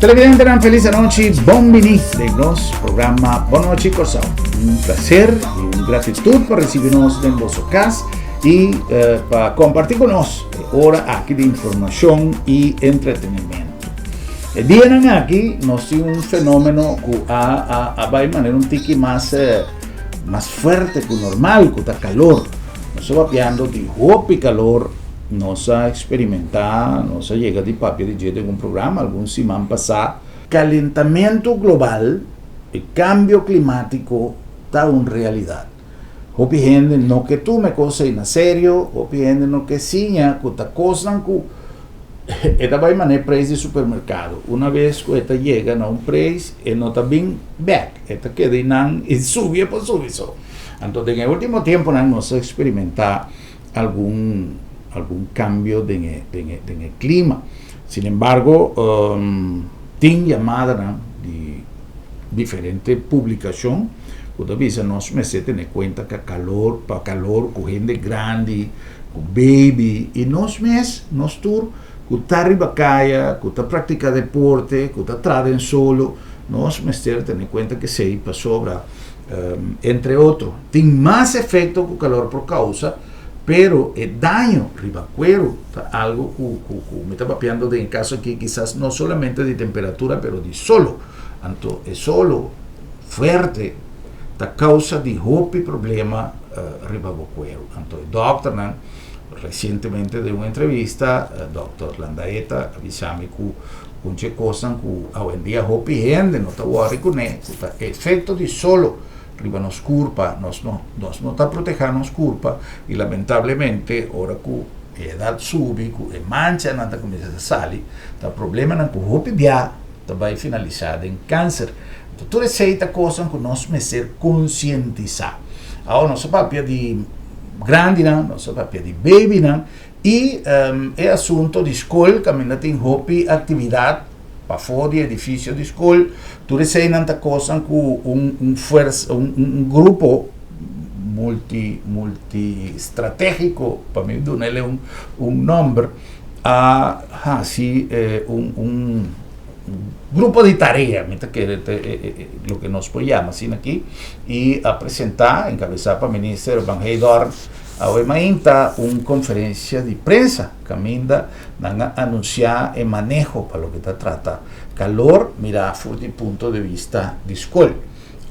Televidentenan, felis anochi, bon bini den nos programa Bon Nochi Kòrsou. Un plaser i un gratitut pa risibi nos den boso kas i pa kompartí ku nos e ora aki di informashon i entretenimentu. E dianan aki nos tin un fenómeno ku a a a bai manera un tiki mas mas fuerte ku normal, ku ta kalor. Nos ta papiando di hopi kalor. Nos a eksperimentá, nos a yega di papia di dje den un programa algun siman pasá. Kalentamentu global, e kambio klimátiko ta un realidat. Hopi hende no ke tuma e kos ei na serio, hopi hende no ke siña ku ta kosnan ku e ta bai manera preis di supermerkado. Una bes ku e ta yega na un preis e no ta bin bèk, e ta keda einan i subi e por subi so. Anto den e último tempunan nos a eksperimentá algun algun cambio den e den e den e clima. Sin embargo, tin yamadanan di diferente publicacion cu ta bisa nos mester tene cuenta ca calor pa calor cu hende grandi, cu baby y nos mes, nos tur cu ta riba caya, cu ta practica deporte, cu ta traha den solo, nos mester tene cuenta cu esey pasobra Entre otro, tin mas efecto cu calor por causa, pero e daño riba cuero ta algo cu cu cu mi ta papiando den e caso aki kisas no solamente di temperatura pero di solo. Anto e solo fuerte ta causa di hopi problema riba bo cuero. Anto e dokternan recientemente den un entrevista dokter Landaeta a bisa mi cu Un dje kosnan ku awendia hopi hende no ta wòri kuné, ku ta efekto di solo riba nos kurpa. Nos no nos no ta protehá nos kurpa i lamentablemente ora ku e edat subi, ku e manchanan ta kuminsá ta sali, ta problemanan ku hopi bia ta bai finalisá den kanser. Anto tur esei ta kosnan ku nos mester konsientisá. Awor nos a papia di grandinan, nos a papia di babynan. I e asunto di skol kaminda tin hopi aktividat pafó di edifisio di skol, tur eseinan ta kosnan ku un un fuersa un un grupo multi multi stratégiko, pa mi duna el un un nòmber, a hasi un un grupo di tarea, mi ta kere ta loke nos por yama asina aki, i a presentá, enkabesá pa Minister Van Heydoorn, awe mainta un konferensia di prensa kaminda nan a anunsiá e maneho pa loke ta trata kalor mirá for di punto de bista di skol.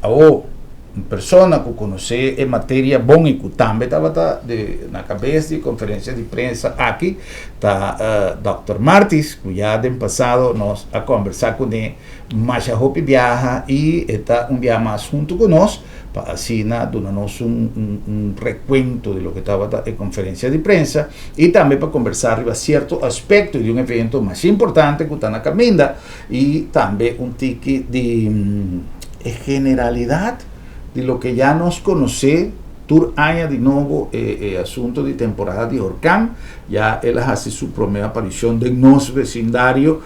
Awo, un persona ku konosé e materia bon i ku tambe tabata de na kabes di e konferensia di prensa aki ta dòkter Martis, ku ya den pasado nos a kòmbersá kuné masha hopi biaha i e ta un biaha mas huntu ku nos pa asina duna nos un un rekuento di loke tabata e konferensia di prensa i tambe pa kombersá riba sierto aspekto di un evento masha importante ku ta na kaminda i tambe un tiki di e generalidat di loke ya nos konosé tur aña di nobo e e asunto di temporada di horkan ya el a hasi su promé aparishon den nos vesindario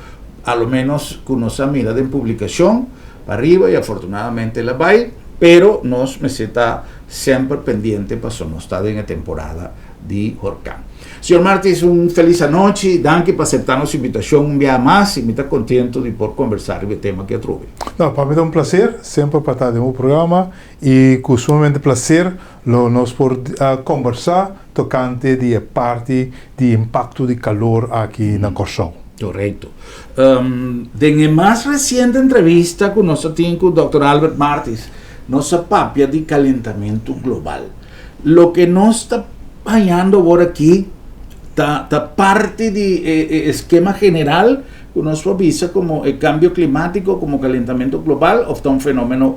a lo ménos ku nos a mira den publikashon pa riba i afortunadamente el a bai pero nos mester ta semper pendiente paso nos ta den e temporada di horkan. Señor Martis, un felis anochi. Danki pa acepta nos invitacion un biaha mas y mi ta contento di por conversa riba e tema aki atrobe. No, pa mi ta un placer semper pa ta den bo programa y cu sumamente placer lo nos por conversa tocante di e parti di impacto di calor aki na Corsou. Correcto. Den e mas reciente entrevista cu nos a tin cu Dòkter Albert Martis, nos a papia di calentamento global. Loke nos ta hañando awor aki ta ta parti di e e eskema general ku nos por bisa komo e kambio klimátiko, komo kalentamentu global òf ta un fenómeno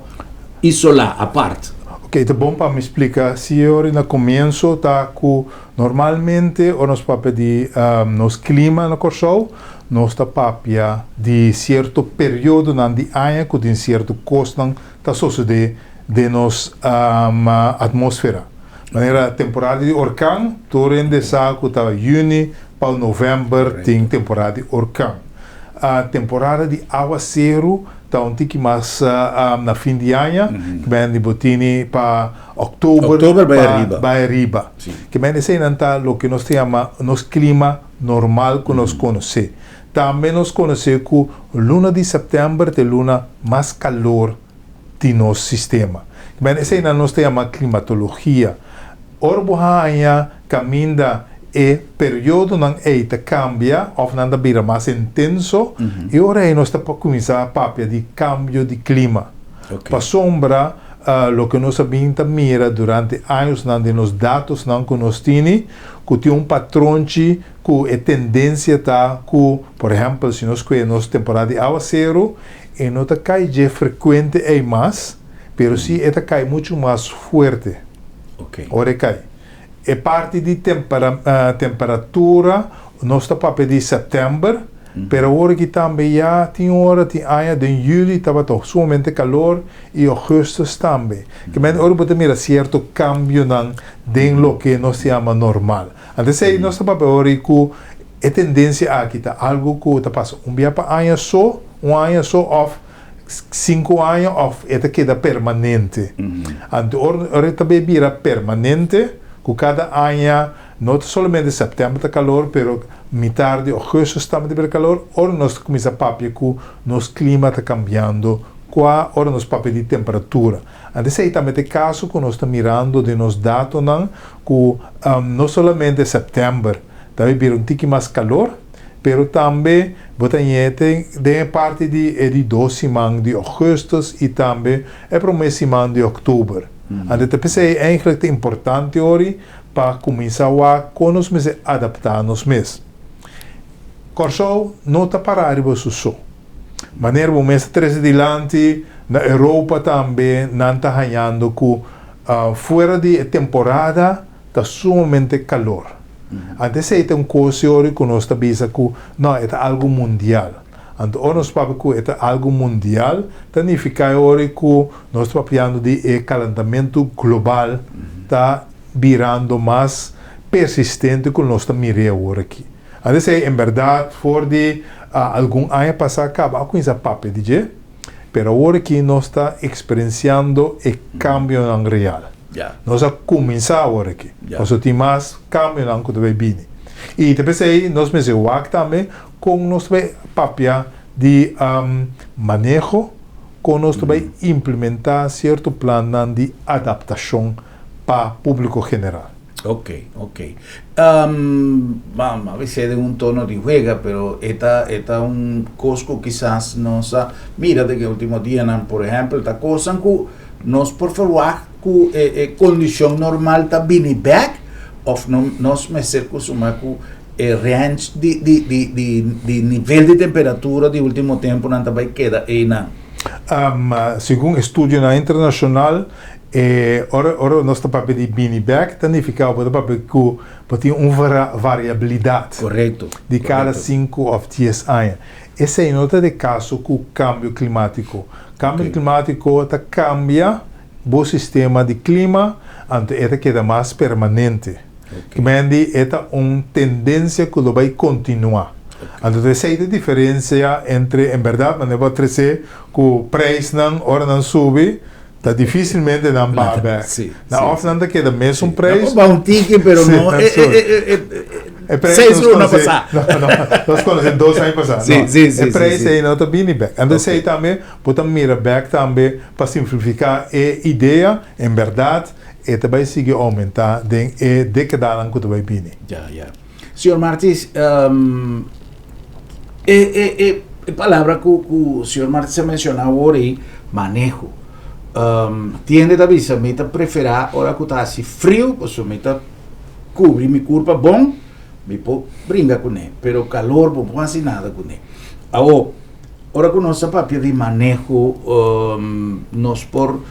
isolá, apart? Oké, ta bon pa mi splika si ora na komienso ta ku normalmente ora nos papia di nos klima na Kòrsou, nos ta papia di sierto periodonan di aña ku tin sierto kosnan ta sosodé den nos atmósfera. Manera temporada di orkan, tur hende sa ku ta yüni pa novèmber tin temporada di orkan. Temporada di awaseru ta un tiki mas na fin di aña, ke men di bo tini pa òktober pa bai ariba. Ke men eseinan ta loke nos ta yama nos klima normal ku nos konosé. Tambe nos konosé ku luna di sèptèmber ta e luna mas kalor di nos sistema. Ben, eseinan nos ta yama klimatologia. Ora bo haña kaminda e periodonan ei ta kambia òf nan ta bira mas intenso, e ora ei nos ta kuminsá papia di kambio di klima. Pasobra loke nos a bin ta mira durante añosnan den nos datosnan ku nos tini, ku tin un patronchi ku e tendensia ta ku, por ehèmpel, si nos kue nos temporada di awaseru, e no ta kai dje frekuente ei mas, pero si e ta kai muchu mas fuerte ora e kai. E parti di temperatura nos ta papia di sèptèmber, pero awor aki tambe ya tin ora, tin aña den yüli tabata sumamente kalor i ougùstùs tambe. Kimente ora bo ta mira sierto kambionan den loke nos ta yama normal. Anto esei nos ta papia awor ku e tendensia aki ta algu ku ta pasa un bia pa aña so, un aña so òf 5 aña òf e ta keda permanente. Anto ora e ta bay bira permanente ku kada aña no ta solamente sèptèmber ta kalor pero mitar di ougùstùs tambe ta bira kalor ora nos ta kuminsá papia ku nos klima ta kambiando kua ora nos papia di temperatura. Anto esei tambe ta e kaso ku nos ta mirando den nos datonan ku no solamente sèptèmber ta bay bira un tiki mas kalor Pero tambe bo ta ñete den e parti di e di dos siman di ougùstùs i tambe e promé siman di òktober. Anto ta p'esei eigentlik ta importante ori pa kuminsá wak kon nos mester adaptá nos mes. Kòrsou no ta pará riba su so. Manera bo mes ta trese dilanti, na Europa tambe nan ta hañando ku fuera di e temporada ta sumamente kalor. Anto esei ta un kos yori ku nos ta bisa ku no, e ta algu mundial. Anto ora nos papia ku e ta algu mundial, ta nifiká e ora ku nos ta papiando di e kalentamentu global ta birando mas persistente ku nos ta mir'é awor aki. Anto esei en bèrdat for di algun aña pasá kaba a kuminsá papia di dje, pero awor aki nos ta eksperensiando e kambionan real. Nos a kuminsá awor aki. Pasobra tin mas kambionan ku ta bai bini. I ta p'esei nos mester wak tambe kon nos ta bai papia di maneho, kon nos ta bai implementá sierto plannan di adaptashon pa públiko general. Ok, ok. Bam, a bis'é den un tono di huega, pero e ta e ta un kos ku kisas nos a mira den e último dianan. Por ehèmpel, ta kosnan ku Nos por ferwagt ku e e kondishon normal ta bini bèk òf no nos mester kustumá ku e range di di di di di nivel di temperatura di último tempunan ta bai keda einan? Segun estudionan internashonal e ora ora nos ta papia di bini bèk ta nifiká bo ta papia ku bo tin un variabilidat di kada sinku òf dies aña. Esei no ta de kaso ku kambio klimátiko. Kambio klimátiko ta kambia bo sistema di klima, anto e ta keda mas permanente. Kmendi e ta un tendensia ku lo bai kontinuá. Anto ta esei ta diferensia entre, en bèrdat manera bo a tres'é ku preisnan ora nan subi ta difísilmente nan baha bèk. Nan òf nan ta keda mesun preis. Nan por baha un tiki pero no e seis luna pasá. No, no, nos konosé dos aña pasá. Sí, sí, sí. E preis ei no ta bini bèk. Anto esei tambe bo ta mira bèk tambe pa simplifiká e idea, en bèrdat e ta bai sigui oumentá den e dékadanan ku ta bai bini. Ya, ya. Señor Martis, e, e, e, e palabra ku, ku señor Martis a menshoná awor ei, maneho. Tiende ta bisa, mi ta preferá ora ku ta hasi friu, pasobra mi ta kubri mi kurpa bon, mi por bringa kuné, pero kalor bo por hasi nada kuné. Awor, ora ku nos ta papia di maneho, nos por,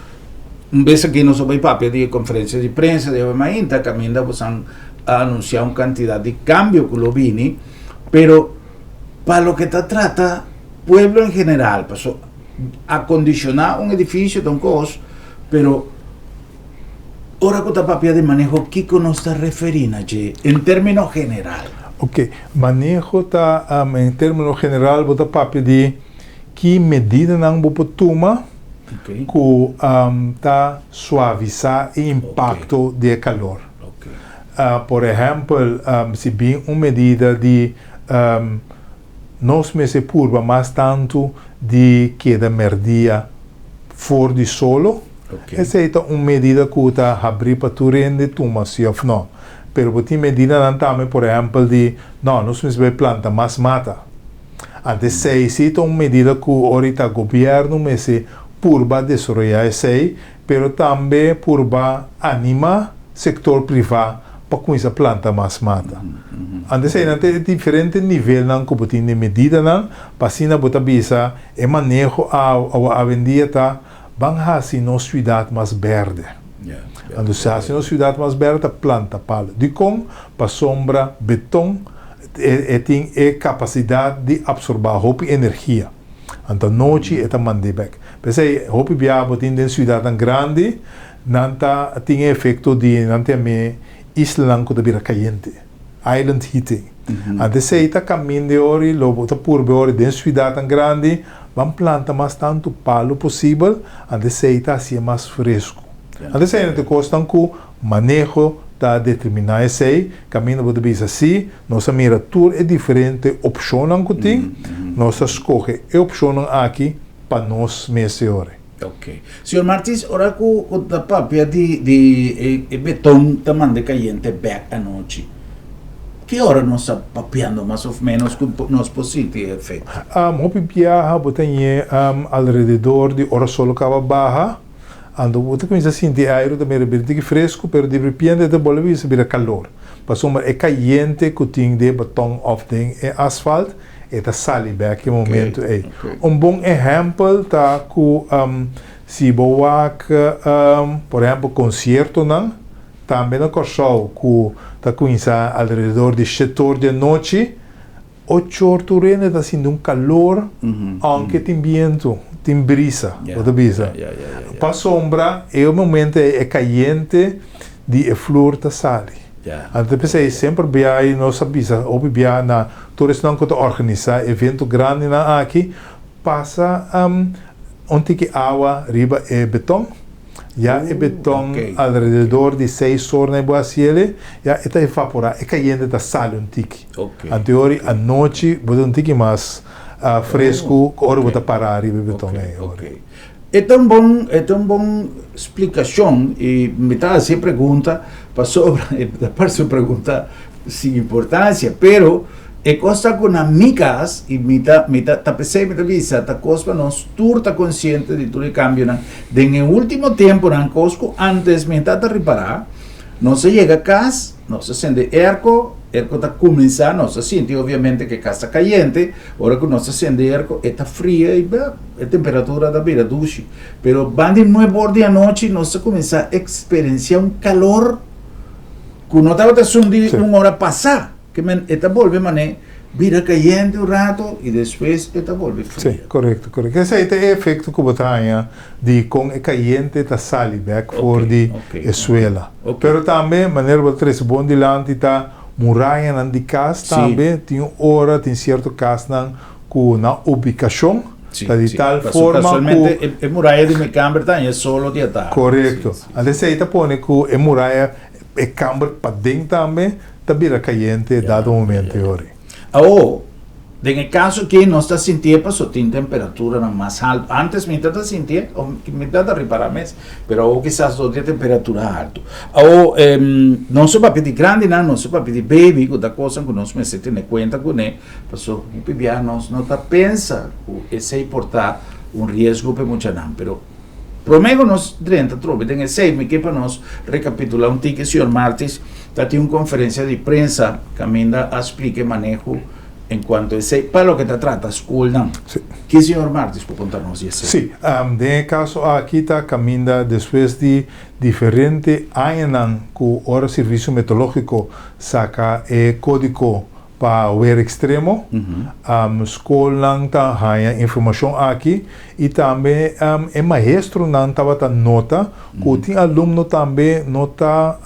un bes aki nos a bai papia di e konferensia di prensa di awe mainta, kaminda bosan a anunsiá un kantidat di kambio ku lo bini, pero pa loke ta trata pueblo en general, paso akondishoná un edifisio ta un kos, pero ora ku ta papia di maneho kiko nos ta referí na dje en término general? Oke, maneho ta en término general bo ta papia di ki medidanan bo por tuma ku ta suavisá e impakto di e kalor. Por ehèmpel, si bin un medida di Nos mester purba mas tantu di keda mèrdia for di solo. Esei ta un medida ku ta habrí pa tur hende tuma si òf nò. Pero bo tin medidanan tambe, por ehèmpel di, nò, nos mester bai planta mas mata. Anto esei si ta un medida ku ora ta gobièrnu mester purba desaroyá esei, pero tambe purba animá sektor privá pa kuminsá planta mas mata. Anto eseinan ta e diferente nivelnan ku bo tin di medidanan pa asina bo ta bisa e maneho awendia ta ban hasi nos siudat mas bèrdè. Anto si hasi nos siudat mas bèrdè ta planta palu. Dikon? Pasobra beton e tin e kapasidat di apsorbá hopi energia. Anto anochi e ta mand'é bèk. P'esei hopi biaha bo tin den siudatnan grandi nan ta tin e efekto di nan ta yam'é islanan ku ta bira kayente, island heating. Anto esei ta kaminda e ora i lo bo ta purba e ora den siudatnan grandi ban planta mas tantu palu posibel, anto esei ta hasié mas fresku. Anto esei nan ta e kosnan ku maneho ta determiná esei, kaminda bo ta bisa si nos a mira tur e diferente opshonnan ku tin, nos a skohe e opshonnan aki pa nos mes e ora. Ok. Señor Martis, ora ku ku ta papia di di e e beton ta manda e kayente bèk anochi, ki ora nos ta papiando mas òf ménos ku nos por sinti e efekto? Hopi biaha bo ta ñe alrededor di ora sol kaba baha, anto bo ta kuminsá sinti e airu ta mira bira tiki fresku, pero di repente e ta bolbe bisa bira kalor, pasobra e kayente ku tin den e beton òf den e asfalt e ta sali bek e momento ei. Un bon ehèmpel ta ku si bo wak por ehèmpel konsiertonan tambe na Kòrsou ku ta kuminsá alrededor di shete or di anochi, ocho or tur hende ta sinti un kalor ounke tin bientu, tin brisa bo ta bisa. Pasobra e momento ei e kayente di e flur ta sali. Anto p'esei semper bia i nos a bisa hopi bia na tur esnan ku ta organisá evento grandinan aki, pasa un tiki awa riba e beton. Ya e beton alrededor di seis or na e bo hasi el, ya e ta evaporá, e kayente ta sali un tiki. Anto e ora anochi bo ta un tiki mas fresku ku ora bo ta pará riba e beton ei. E ta un bon, e ta un bon splikashon i mi ta hasi e pregunta pasobra e ta parse un pregunta sin importansia, pero e kos ta ku na mi kas i mi ta mi ta ta p'esei mi ta bisa ta kos pa nos tur ta konsiente di tur e kambionan den e ultimo temponan, kos ku antes mi ta ta ripará, nos a yega kas, nos a sende airco, airco ta kuminsá, nos a sinti obviamente ku e kas ta kayente, ora ku nos a sende airco e ta fria i E temperatura ta bira dushi. Pero banda di nuebe or di anochi nos ta kuminsá eksperensiá un kalor ku no tabata esun di un ora pasá. Ke men e ta bolbe manera bira kayente un rato i despues e ta bolbe fria. Sí, korekto, korekto. Esei ta e efekto ku bo ta haña di kon e kayente ta sali bèk for di e suela. Pero tambe manera bo ta trese bon dilanti ta murayanan di kas tambe tin un ora tin sierto kasnan ku nan ubikashon ta di tal forma ku. Kasualmente e muraya di mi kamber ta haña solo di atardi. Korekto. Anto esei ta pone ku e muraya, e kamber paden tambe ta bira kayente dado momento e ora. Awor, den e kaso aki nos ta sintié pasobra tin temperaturanan mas haltu. Antes mi ta ta sintié, o mi ta ta ripará mes, pero awor kisas dor di e temperatura haltu. Awor, nos a papia di grandinan, nos a papia di baby, ku ta kosnan ku nos mester tene kuenta kuné. Pasobra hopi bia nos no ta pensa ku esei por ta un riesgo pa e muchanan. Pero promé ku nos drenta atrobe den esei, mi ke pa nos rekapitulá un tiki. Señor Martis ta tin un konferensia di prensa kaminda a splika e maneho en kuanto esei pa loke ta trata skolnan. Ke señor Martis por konta nos di esei? Sí, den e kaso aki ta kaminda despues di diferente añanan ku ora Servisio Meteorológiko saka e kódigo Pa wer ekstremo, skolnan ta haña informashon aki i tambe e maestronan tabata nota ku tin alumno tambe no ta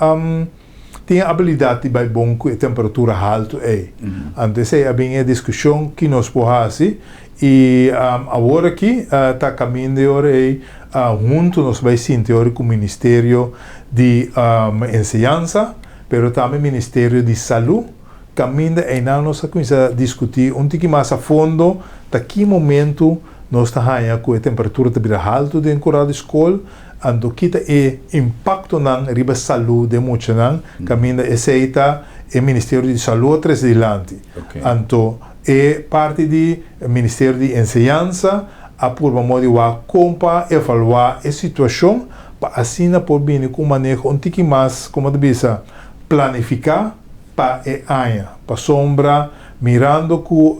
tin e abilidat di bai bon ku e temperatura haltu ei. Anto esei a bin e diskushon ki nos por hasi i awor aki ta kaminda e ora ei huntu nos bai sinti ora ku Ministerio di Enseñansa pero tambe Ministerio di Salu. Kaminda einan nos a kuminsá diskutí un tiki mas a fondo ta ki momentu nos ta haña ku e temperatura ta bira haltu den kurá di skol, anto ki ta e impaktonan riba salú den muchanan, kaminda esei ta e Ministerio di Salú a trese dilanti. Anto e parti di Ministerio di Enseñansa a purba modi wak kon pa evaluá e situashon pa asina por bini ku un maneho un tiki mas, komo ta bisa, planifiká. pa e aña, pasobra mirando ku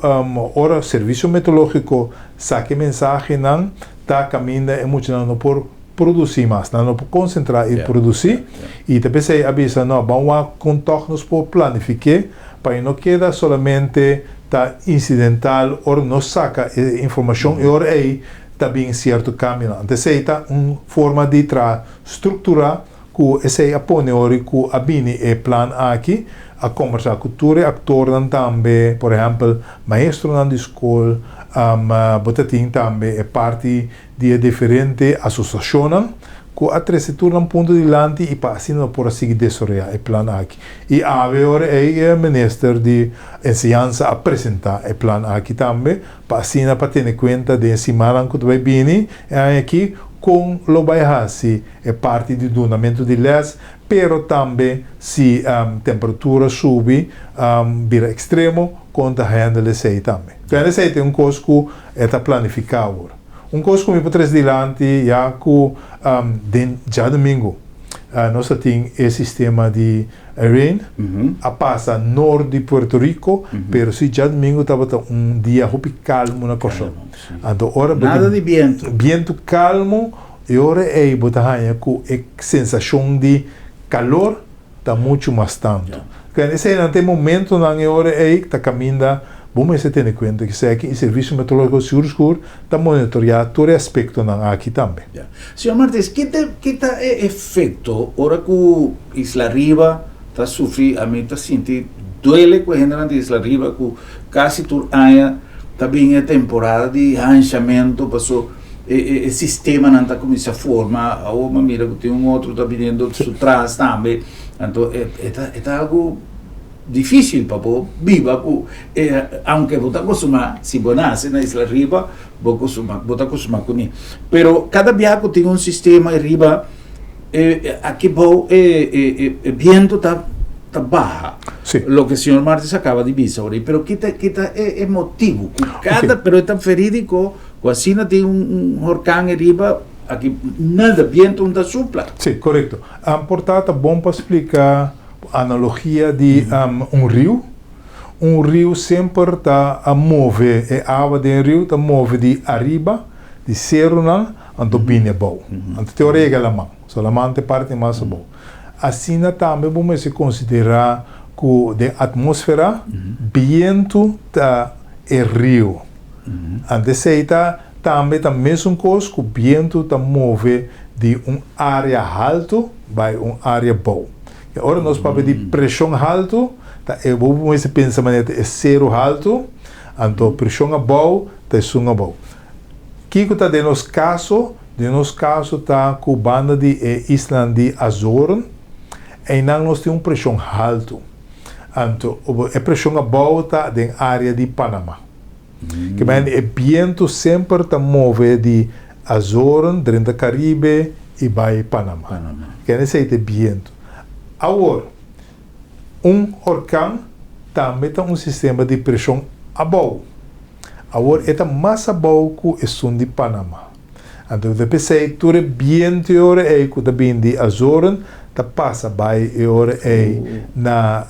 ora Servisio Meteorológiko saka e mensahenan ta kaminda e muchanan no por produsí mas, nan no por konsentrá i produsí, i ta p'esei a bisa no, ban wak kon tòg nos por planifik'é pa e no keda solamente ta insidental ora nos saka e informashon e ora ei ta bin sierto kambionan. Anto esei ta un forma di traha strukturá Ku esei a pone ora ku a bini e plan aki, a kombersá ku tur e aktornan tambe, por ehèmpel maestronan di skol, bo ta tin tambe e parti di e diferente asosiashonnan ku a trese tur nan punto dilanti i pa asina no por a sigui desaroyá e plan aki. I awe ora ei e minister di enseñansa a presentá e plan aki tambe pa asina pa tene kuenta den e simannan ku ta bai bini e aña aki kon lo bai hasi e parti di dunamentu di lès, pero tambe si temperatura subi bira ekstremo, kon ta handle esei tambe. Pero esei ta un kos ku e ta planifiká awor. Un kos ku mi por trese dilanti ya ku den djadumingu nos ta tin e sistema di Irene a pasa nort di Puerto Rico, pero si djadumingu tabata un dia hopi kalmu na Kòrsou. Anto ora bo Nada di bientu. Bientu kalmu. E ora ei bo ta haña ku e sensashon di kalor ta muchu mas tantu. Eseinan ta e momentunan e ora ei ta kaminda bo mester tene kuenta ku esaki i Servisio Meteorológiko sigur sigur ta monitoriá tur e aspektonan aki tambe. Señor Martins, ki ta ki ta e efekto ora ku Isla Riba ta sufri, ami ta sinti duele ku e hendenan di Isla Riba ku kasi tur aña ta bin e temporada di hanshamentu paso e sistemanan ta kuminsá forma, awor mi a mira ku tin un otro ta biniendo su tras tambe, anto e ta e ta algu difísil pa bo biba ku e aunke bo ta kustumá si bo nase na Isla Riba bo kustumá bo ta kustumá kuné, pero kada bia ku tin un sistema riba e aki bou e e bientu ta ta baha. Loke señor Martis a kaba di bisa ora, pero kita kita e motibu ku kada pero e ta verídiko. Ku asina tin un horkan e riba, aki nada, bientu no ta supla. Sí, korekto. Por ta ta bon pa splika analogia di un riu. Un riu semper ta move, e awa den e riu ta move di ariba, di serunan, anto bini abou. Anto te ora yega laman. So laman ta e parti mas abou. Asina tambe bo mester konsiderá ku den atmósfera bientu ta e riu. Anto esei ta tambe ta mesun kos ku bientu ta move di un área haltu bai un área bou. I ora nos papia di preshon haltu, ta e bo mester pensa manera ta e seru haltu, anto preshon abou ta esun abou. Kiko ta den nos kaso? Den nos kaso ta ku banda di e islanan di Azoren, einan nos tin un preshon haltu. Anto e preshon abou ta den área di Panama. Ke men e bientu semper ta move di Azoren drenta Karibe i bai Panama. Ken esei ta e bientu. Awor, un orkan tambe ta un sistema di preshon abou. Awor e ta mas abou ku esun di Panama. Anto ta p'esei tur e bientu e ora ei ku ta bin di Azoren ta pasa bai e ora ei na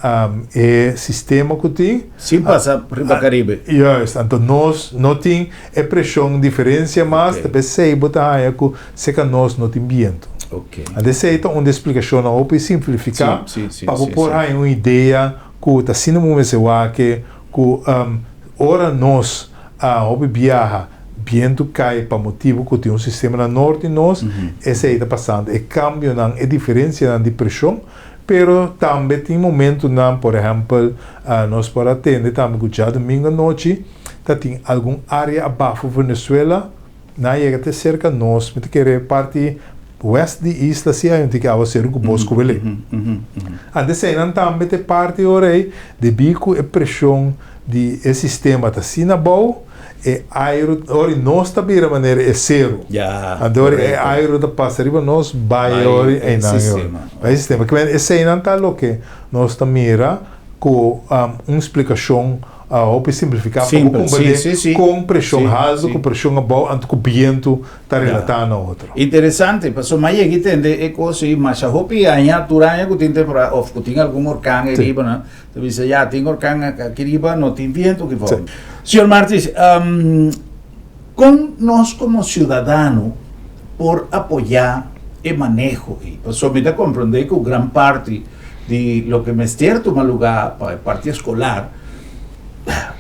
e sistema ku tin. Sin pasa riba Karibe. Juist, anto nos no tin e preshon diferensia mas, ta p'esei bo ta haña ku serka nos no tin bientu. Anto esei ta un di e splikashonnan hopi simplifiká pa bo por haña un idea ku ta asina bo mester wak ku ora nos a hopi biaha bientu kai pa motibu ku tin un sistema na nort di nos, esei ta pasando e kambionan, e diferensianan di preshon, pero tambe tin momentunan, por ehèmpel, nos por a tende tambe ku djadumingu anochi ta tin algun área abafo Venezuela, nan a yega te serka nos, mi ta kere parti. west di isla si hay un tiki awaseru ku bos ku bele. Anto eseinan tambe ta e parti ora ei debí ku e preshon di e sistema ta asina abou, e airu ora nos ta bira manera e seru. Anto ora e airu ta pasa riba nos bai ora einan bai e sistema. Eseinan ta loke nos ta mira ku un splikashon hopi simplifiká pa bo komprendé kon preshon haltu ku preshon abou anto ku bientu ta relatá na otro. Interesante, pasobra mi a yega i tende e kos ei masha hopi aña, tur aña ku tin temporada òf ku tin algun orkan ei riba nan ta bisa ya tin orkan aki riba no tin bientu aki for. Señor Martis, kon nos komo siudadano por apoyá e maneho ei? Pasobra mi ta komprendé ku gran parti di loke mester tuma lugá pa e parti eskolar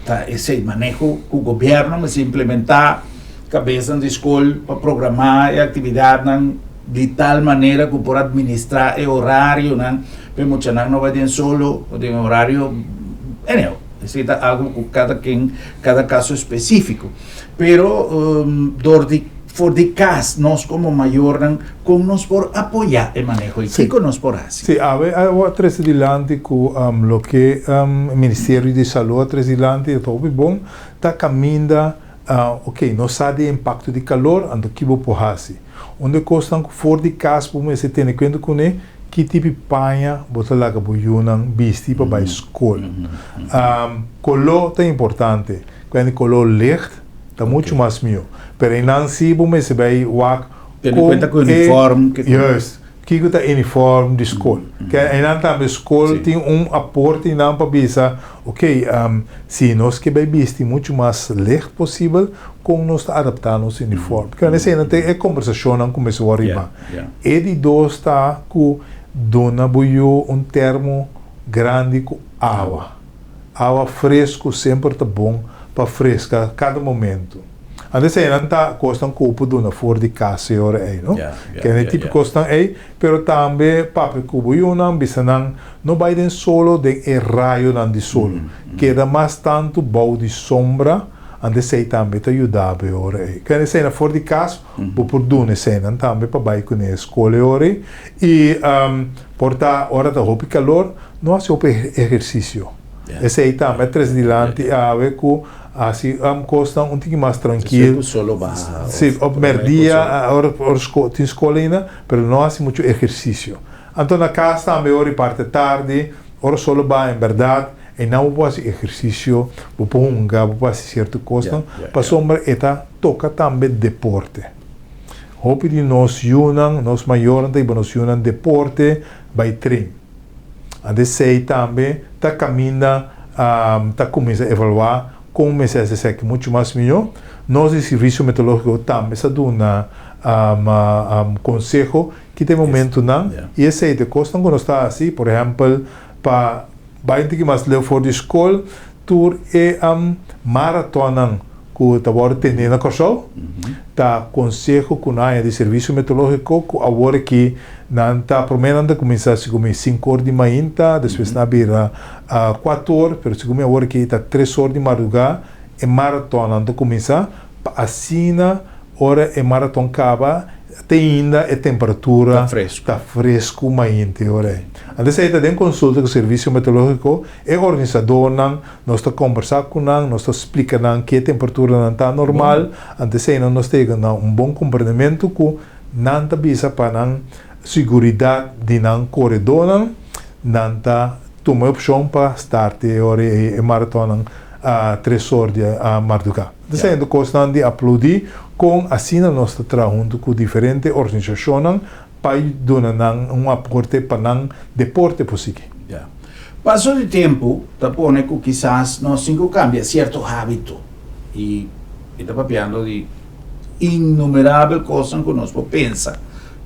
ta esei maneho ku gobièrnu mester implementá kabesnan di skol pa programá e aktividatnan di tal manera ku por administrá e orarionan pa e muchanan no bai den solo o den orario anyhow esei ta algu ku kada ken kada kaso espesífiko pero dor di For di kas, nos komo mayornan, kon nos por apoyá e maneho i kiko nos por hasi? Sí, awe a trese dilanti ku loke Ministerio di Salú a trese dilanti e ta hopi bon, ta kaminda, ok, nos sa di e impakto di kalor, anto ki bo por hasi? Un di e kosnan ku for di kas bo mester tene kuenta kuné, ki tipi paña bo ta laga bo yunan bisti pa bai skol. Koló ta importante, kuende koló licht, Ta mucho mas mihó. Pero einan si bo mester bay wak Tene cuenta cu uniform. Juist. Kico ta uniform di school. Ke einan tambe school tin un aporte einan pa bisa, ok, si nos ke bay bisti mucho mas licht posibel, con nos ta adapta nos uniform. Ke esei nan ta e combersacionnan cu mester wor riba. E di dos ta cu duna bo yu un termo grandi cu awa. Awa fresku semper ta bon pa freska kada momentu. Antes einan ta kosnan ku bo por duna for di kas e ora ei, no? Kende tipo kosnan ei, pero tambe papia ku bo yunan, bisa nan no bai den solo den e rayonan di solo. Keda mas tantu bou di sombra, antes ei tambe ta yuda bo e ora ei. Kende eseinan for di kas bo por duna eseinan tambe pa bai kuné e skol e ora ei. I por ta ora ta hopi kalor, No hasi hopi ehersisio. Esei tambe a trese dilanti awe ku hasi kosnan un tiki mas trankil. Si, op merdia, ora tin skol ainda, pero no hasi muchu ehersisio. Anto na kas tambe ora di parti tardi, ora solo baha en bèrdat, einan bo por hasi ehersisio, bo por hunga, bo por hasi sierto kosnan, pasobra e ta toka tambe deporte. Hopi di nos yunan, nos mayornan ta hiba nos yunan deporte bai tren. Anto esei tambe ta kaminda ta kuminsá evaluá kon mester hasi esaki muchu mas mihó. Nos di Servisio Meteorológiko tambe sa duna konseho ki ta e momentunan i esei ta e kosnan ku nos ta hasi, por ehèmpel pa bai un tiki mas leu for di skol tur e maratonnan ku ta wòrdu tene na Kòrsou, ta konseho ku nan haña di Servisio Meteorológiko ku awor aki nan ta promé nan ta kuminsá segun mi sinku or di mainta, despues nan a bira kuater or, pero segun mi awor aki ta tres or di mardugá e maratonnan ta kuminsá pa asina ora e maraton kaba te ainda e temperatura ta fresku mainta e ora ei. Antes ei ta den konsulta ku Servisio Meteorológiko e organisadónan. Nos ta kombersá ku nan, nos ta splika nan ke temperaturanan ta normal, anto eseinan nos ta yega na un bon komprendementu ku nan ta bisa pa nan siguridat di nan koredónan, nan ta tuma e opshon pa start e ora ei e maratonnan tres or di mardugá. Anto esei ta kosnan di aplaudí kon asina nos ta traha huntu ku diferente organisashonnan pa duna nan un aporte pa nan deporte por sigui. Ya. Paso di tempu ta pone ku kisas nos tin ku kambia sierto hábito i mi ta papiando di innumerabel kosnan ku nos por pensa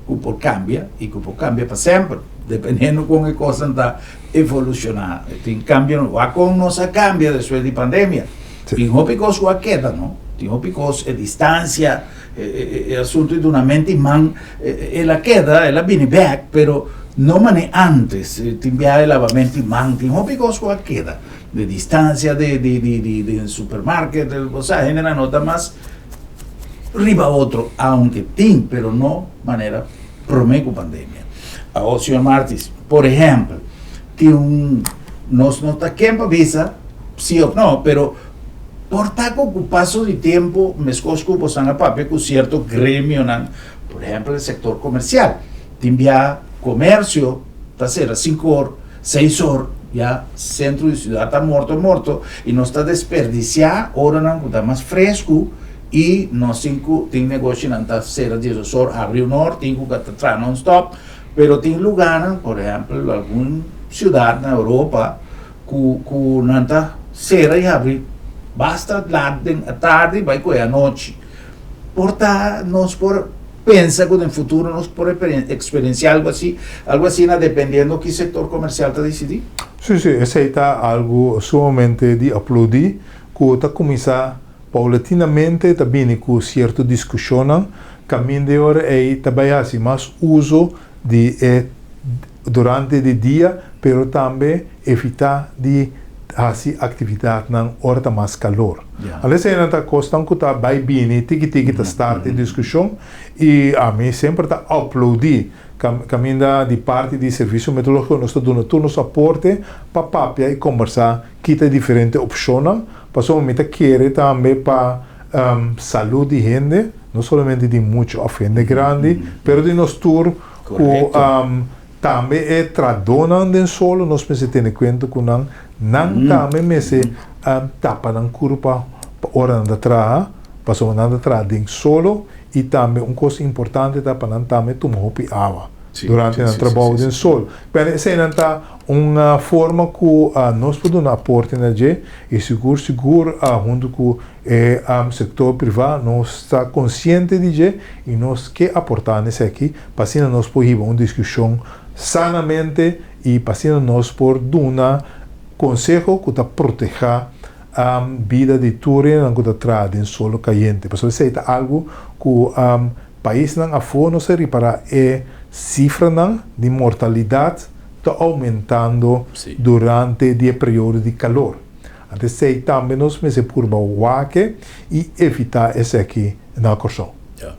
ku por kambia i ku por kambia pa semper dependiendo kon e kosnan ta evolushoná. Tin kambio, wak kon nos a kambia despues di pandemia. Tin hopi kos ku a keda no, tin hopi kos e distansia, e asuntu di duna mente i man el a keda, el a bini bek, pero no mane antes, tin biaha e laba mente i man, tin hopi kos ku a keda, de distansia de de de de den supermarket, osea hendenan no ta mas riba otro, aunke tin, pero no manera. promé ku pandemia. Awor señor Martis, por ehèmpel, tin un, nos no ta ken pa bisa si òf no, pero por ta ku ku paso di tempu, meskos ku bosan a papia ku sierto gremionan, por ehèmpel e sektor komersial, tin bia komersio ta sera sinku or, seis or, ya sentro di siudat ta morto morto i nos ta desperdisiá oranan ku ta mas fresku i nos tin ku tin negoshinan ta sera diesdos or, habri un or, tin ku ta traha non stòp. Pero tin lugarnan, por ehempel algun ciudad na Europa cu cu nan ta cera y habri basta laat den atardi bay cu e anochi. Por ta nos por pensa cu den futuro nos por experiencia algo asi, algo asina dependiendo ki sector comercial ta dicidi? Sí, sí, esey ta algo sumamente di aplaudi cu ta cuminsa paulatinamente ta bini cu cierto discusionnan Kaminda e ora ei ta bai hasi mas uso di e durante di dia, pero tambe evitá di hasi aktividatnan ora ta mas kalor. Anto eseinan ta kosnan ku ta bai bini tiki tiki ta start e diskushon i ami semper ta aplaudí kaminda di parti di Servisio Meteorológiko nos ta duna tur nos aporte pa papia i kombersá kita e diferente opshonnan pasobra mi ta kere tambe pa salud di hende. No solamente di mucha of hende grandi, pero di nos tur ku tambe e tradonan den solo nos mester tene kuenta ku nan, nan tambe mester tapa nan kurpa pa ora nan ta traha, pasobra nan ta traha den solo i tambe un kos importante ta pa nan tambe tuma hopi awa durante nan trabou den sol. Pero eseinan ta un forma ku nos por duna aporte na dje i sigur sigur huntu ku E sektor privá nos ta konsiente di dje i nos ke aportá na esaki pa asina nos por hiba un diskushon sanamente i pa asina nos por duna konseho ku ta protehá bida di tur hendenan ku ta traha den solo kayente. Pasobra esei ta algu ku paisnan afó nos a ripará e sifranan di mortalidat ta oumentando durante di e periodo di kalor. Anto esei tambe nos mester purba wak i evitá esaki na Kòrsou. Ya.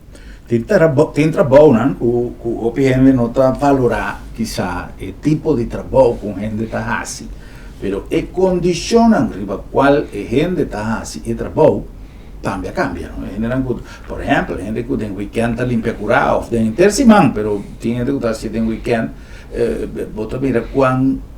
Tin tin trabounan ku ku hopi hende no ta valorá kisá e tipo di trabou ku un hende ta hasi, pero e kondishonnan riba kual e hende ta hasi e trabou tambe a kambia, no? E hendenan ku, por ehèmpel, hende ku den wikènt ta limpia kurá òf den henter siman, pero tin hende ku ta hasi den wikènt, bo ta mira kuan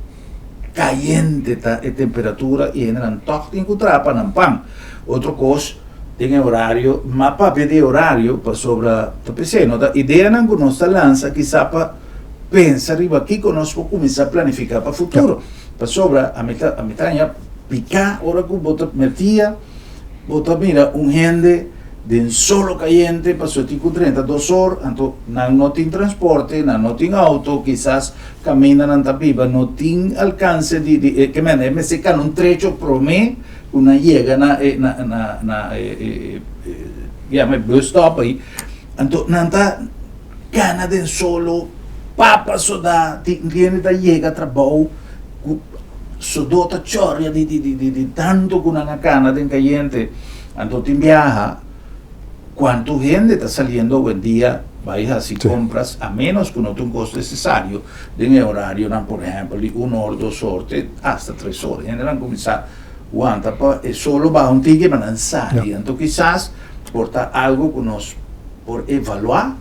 Kayente ta e temperatura i hendenan tòg tin ku traha pa nan pan. Otro kos den e orario, m'a papia di e orario pasobra ta p'esei no ta ideanan ku nos ta lansa kisá pa pensa riba kiko nos por kuminsá planifiká pa futuro. Pasobra ami ta ami ta haña piká ora ku bo ta mertia bo ta mira un hende den solo kayente pasobra tin ku drenta dos or anto nan no tin transporte, nan no tin auto kisas Kaminda nan ta biba no tin alkanse di di e ke men e mester kana un trecho prome ku nan yega na e na na na e e e yama e bus stop ei anto nan ta kana den solo papa soda tin hende ta yega trabou ku sodó ta chòria di di di di tantu ku nan a kana den kayente anto tin biaha. Cuanto hende ta saliendo awendia bay haci compras a menos cu no ta un cos necesario den e horarionan por ehempel di un or, dos or te hasta tres or. Hendenan cuminsa wanta pa e solo baha un tiki pa nan sali. Anto kisas por ta algo cu nos por evalua,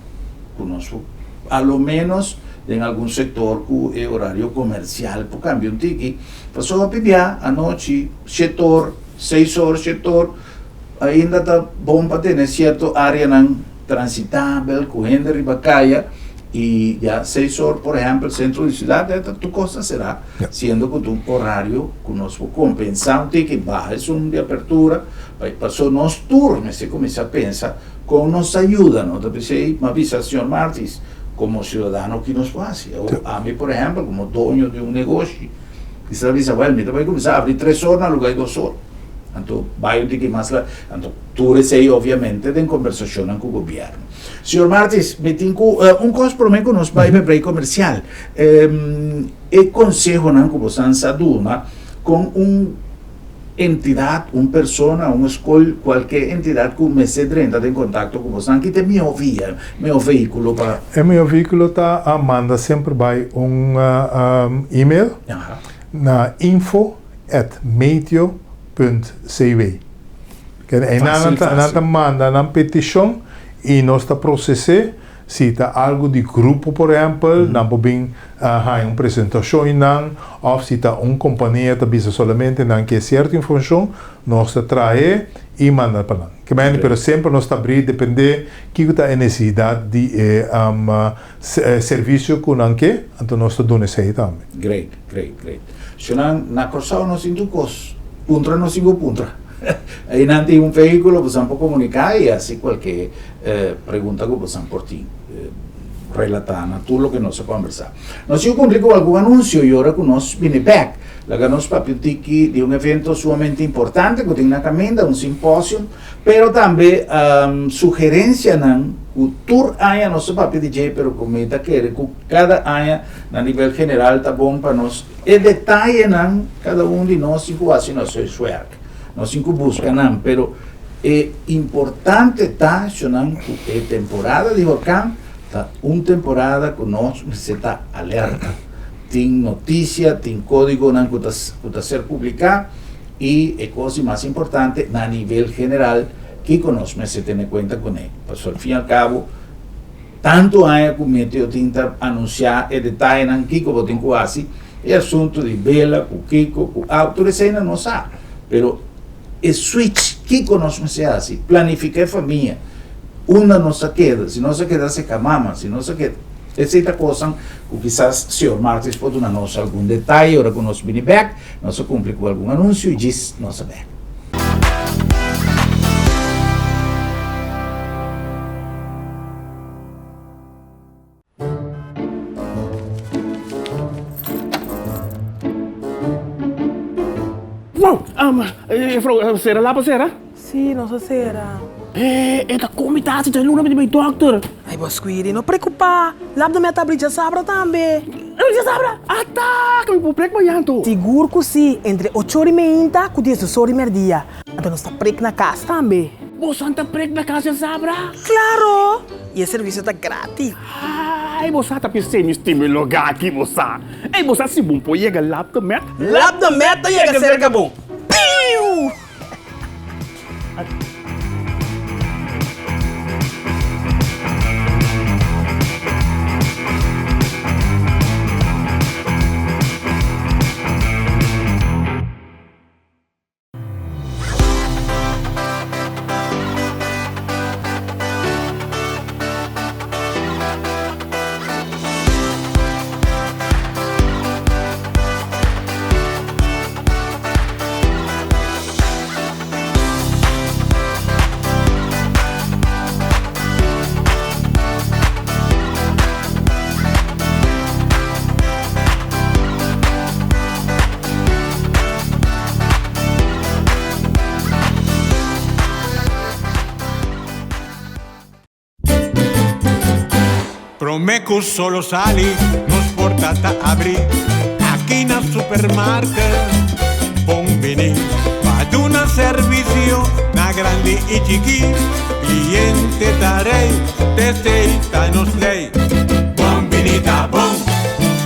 cu nos por a lo menos den algun sector cu e horario comercial por cambia un tiki. Pasobra pibia anochi shete or, seis or, shete or. Ainda ta bon pa tene sierto areanan transitabel ku hende riba kaya i ya seis or por ehèmpel sentro di siudat ya ta tur kos ta será siendo ku ta un orario ku nos por kompensá un tiki baha esun di apertura paso nos tur mester kuminsá pensa kon nos ta yuda no ta p'esei mi a bisa señor Martis komo siudadano ki nos por hasi ami por ehèmpel komo doño di un negoshi mi ta bisa wèl mi ta bai kuminsá abri tres or na luga di dos or. Anto bai un tiki mas la, anto tur esei obviamente den kombersashonnan ku gobièrnu. Señor Martis, mi tin ku un kos promé ku nos bai pa e break komersial. E konsehonan ku bosan sa duna kon un entidat, un persona, un skol, kualke entidat ku mester drenta den kontakto ku bosnan, ki ta e mihó via, mihó vehíkulo pa. E mihó vehíkulo ta a manda semper bai un email na info at meteo punt cw. Einan nan ta manda nan petishon i nos ta proses'é. Si ta algu di grupo por ehèmpel, nan por bin haña un presentashon i nan, òf si ta un kompania ta bisa solamente nan ke sierto informashon, nos ta trahe i manda pa nan. Ke manera, pero semper nos ta abrí dependé kiko ta e nesesidat di e servisio ku nan ke, anto nos ta duna esei tambe. Great, great, great. Shonnan, na Kòrsou nos tin tur kos. Puntra nos tin ku puntra. Einan tin un vehíkulo bosan por komuniká i hasi kualke pregunta ku bosan por tin relatá na tur loke nos a kòmbersá. Nos tin ku kumpli ku algun anunsio i ora ku nos bini bèk, laga nos papia un tiki di un evento sumamente importante ku tin na kaminda, un simposium, pero tambe sugerensianan ku tur aña nos ta papia di dje pero ku mi ta kere ku kada aña na nivel general ta bon pa nos e detayenan kada un di nos tin ku hasi nos huiswerk, nos tin ku buska nan, pero e importante ta shonnan ku e temporada di horkan ta un temporada ku nos mester ta alerta. Tin notisia, tin kódigonan ku ta ku ta ser publiká i e kos di mas importante na nivel general kiko nos mester tene kuenta kuné. Pasobra al fin i al kabo Tantu aña ku Meteo tin ta anunsiá e detayenan kiko bo tin ku hasi, e asuntu di bela ku kiko ku awa, tur eseinan nos sa. Pero e switch kiko nos mester hasi, planifiká e famia, unda nos ta keda, si nos ta keda seka mama, si nos ta keda, esei ta kosnan ku kisas señor Martis por duna nos algun detaye ora ku nos bini bèk, nos a kumpli ku algun anunsio i djis nos a bèk. Wow! Juffrouw, sera lap a sera? Sí, nos a sera. E ta komi ta hasi djaluna mi di bai dòkter. Ay, bo Squiri, no preokupá. Lap no mi a ta abri djasabra tambe. Abri djasabra? Ata! Ke mi por prek mañan anto? Sigur ku sí, entre ocho ora i meinta ku diesdos ora i mèrdia. Anto nos ta prek na kas tambe. Bosan ta prek na kas djasabra? Klaro! I e servisio ta gratis. Ay, bo sa ta pis'é mi stima e lugá aki, bo sa. Ey, bo sa si bon por yega Lap de Met? Lap de Met ta yega serka bo. Piu! Prome cu solo sali, nos porta ta abri aki na supermarket. Bon bini pa duna servicio na grandi y chiki. Cliente ta rey, t'esey ta nos ley. Bon bini ta bon,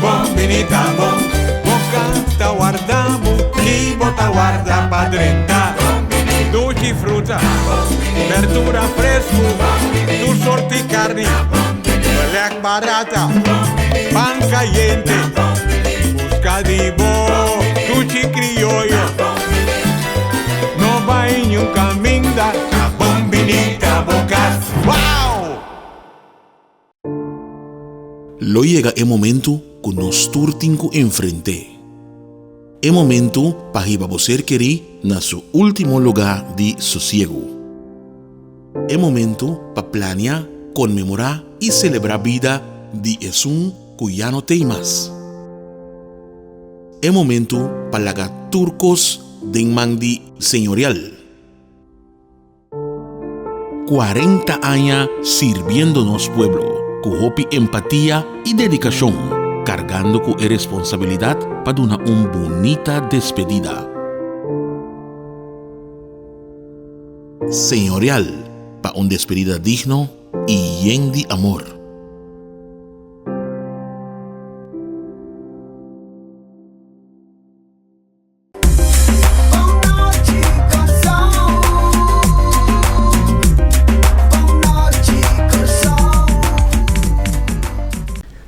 bon bini ta bon. Boca ta warda bo, ni bo ta warda pa drenta. Dushi fruta, berdura fresku, tur sorti karni, belek barata, pan kayente. Buska di bo dushi krioyo. No bai niun kaminda, ta bon bini ta bo kas. Wow! Lo yega e momentu ku nos tur tin ku enfrent'é. E momentu pa hiba bo ser kerí na su último lugá di sosiegu. E momentu pa plania, konmemorá i selebrá bida di esun ku ya no t'ei mas. E momentu pa laga tur kos den man di Señorial. 40 aña sirbiendo nos pueblo ku hopi empatia i dedikashon, kargando ku e responsabilidat pa duna un bunita despedida. Señorial pa un despedida digno y yen di amor.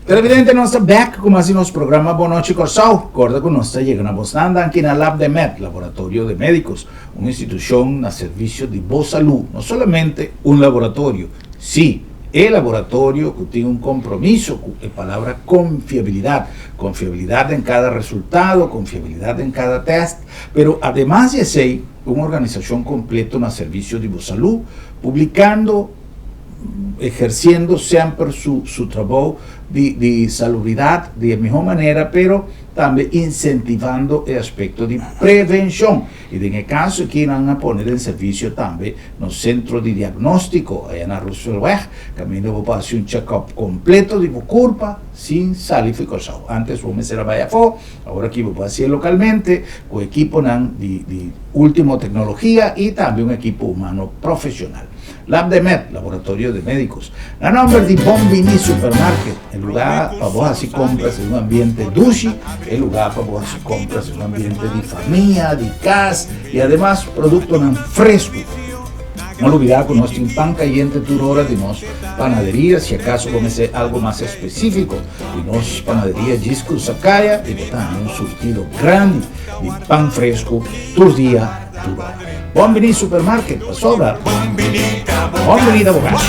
Televidente nos ta back ku mas di nos programa Bon Nochi Kòrsou. Kòrda ku nos ta yega na bosnan danki na Lab de Med, Laboratorio de Médicos, un institushon na servisio di bo salú, no solamente un laboratorio, sí, e laboratorio ku tin un kompromiso ku e palabra konfiabilidat, konfiabilidat den kada resultado, konfiabilidat den kada tèst, pero ademas di esei un organisashon kompleto na servisio di bo salú, publikando, ehersiendo semper su su trabou di di salubridat di e mihó manera, pero tambe insentivando e aspekto di prevenshon. I den e kaso aki nan a pone den servisio tambe nos sentro di diagnóstiko aya na Rooseveltweg, kaminda bo por hasi un chèkòp kompleto di bo kurpa sin sali for Kòrsou. Ántes bo mester a bai afó, awor aki bo por hasié lokalmente ku ekiponan di di último teknologia i tambe un ekipo humano profeshonal. Lab de Med, Laboratorio de Médicos. Na nomber di Bon Bini Supermarket, e lugá pa bo hasi kompras den un ambiente dushi, e lugá pa bo hasi kompras den un ambiente di famia, di kas i ademas produktonan fresku. No lubidá ku nos tin pan kayente tur ora di nos panaderia, si akaso bo mester algu mas espesífiko di nos panaderia djis krusa kaya i bo ta haña un surtido grandi di pan fresku tur dia. Bon Bini Supermarket pasobra Bon Bini ta bo kas.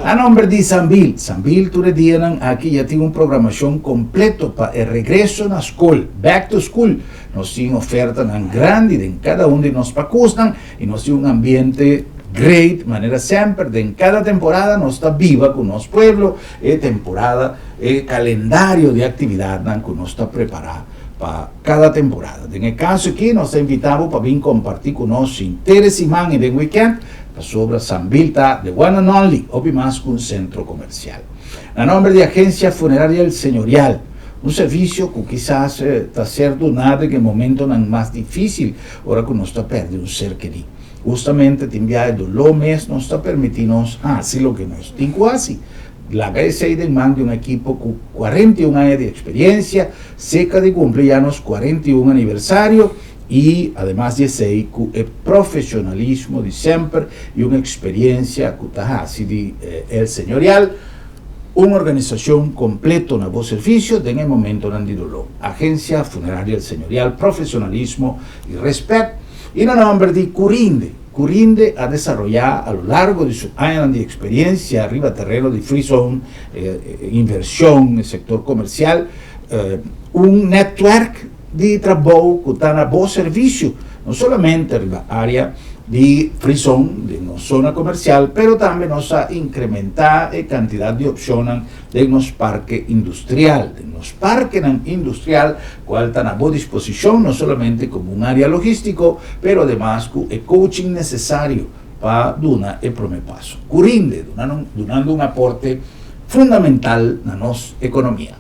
Na nomber di Sambil, Sambil tur e dianan aki ya tin un programacion completo pa e regreso na scol, back to school. Nos tin ofertanan grandi den cada un di nos pacusnan y nos tin un ambiente great manera semper den cada temporada nos ta biba cu nos pueblo e temporada e calendario di actividadnan cu nos ta prepara pa kada temporada. Den e kaso aki nos ta invitá bo pa bin kompartí ku nos henter e siman i den wikènt, pasobra Sambil ta the one and only, hopi mas ku un sentro komersial. Na nòmber di Agensia Funeraria El Señorial, un servisio ku kisas ta ser duná den e momentonan mas difísil ora ku nos ta pèrdè un ser kerí. Hustamente tin biaha e doló mes nos ta permití nos hasi loke nos tin ku hasi. Laga esei den man di un ekipo ku 41 aña di eksperiencia, serka di kumpli ya nos 41 aniversario i ademas di esei ku e profesionalismo di semper i un eksperiencia ku ta hasi di El Señorial un organisashon kompleto na bo servisio den e momentonan di doló. Agencia Funeraria El Señorial, profesionalismo i respet i na nòmber di Curinde. Curinde a desaroyá a lo largo di su añanan di eksperiencia riba tereno di free zone, invershon, e sektor komersial, un nètwèrk di trabou ku ta na bo servisio, no solamente riba área di free zone den nos zona komersial, pero tambe nos a inkrementá e kantidat di opshonnan den nos parke industrial, den nos parkenan industrial, cual ta na bo disposicion no solamente como un area logistico, pero ademas cu e coaching necesario pa duna e prome paso. Cu rinde, dunando un aporte fundamental na nos economia.